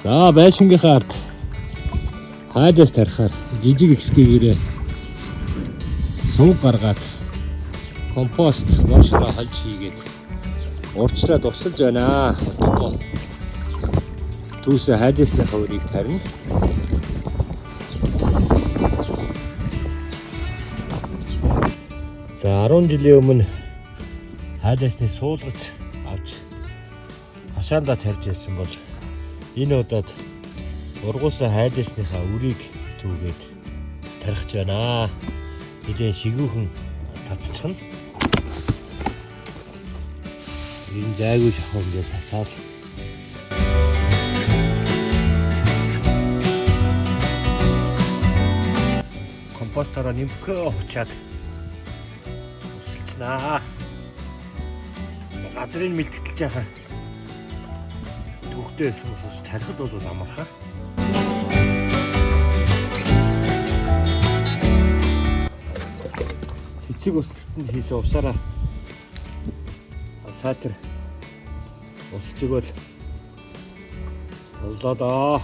За, байшингийнхаа ард хайдаас тарихаар жижиг экскэгээрээ сувг гаргаад компост бор шороо хольж хийгээд урьдчилаад усалж байна. Удахгүй түүсээ хайдаасныхаа үрийг тарина. За, 10 жилийн өмнө хайдаасны суулгаж авч хашаандаа тарьж ирсэн бол энэ удаад ургуулсан хайдаасныхаа үрийг түүгээд тарих байна. Нилээн шигүүхэн татчихна. Энэ зайгүй шахуу ингээд татаад компостороо нэмхөө хучаад усалчнаа. Газрын мэлтгэлж яхаа төвхтэй байсан бол тарихад бол амархан. Эцэг услагтанд хийсэн усаараа саатар усч өгөөл боллоо доо.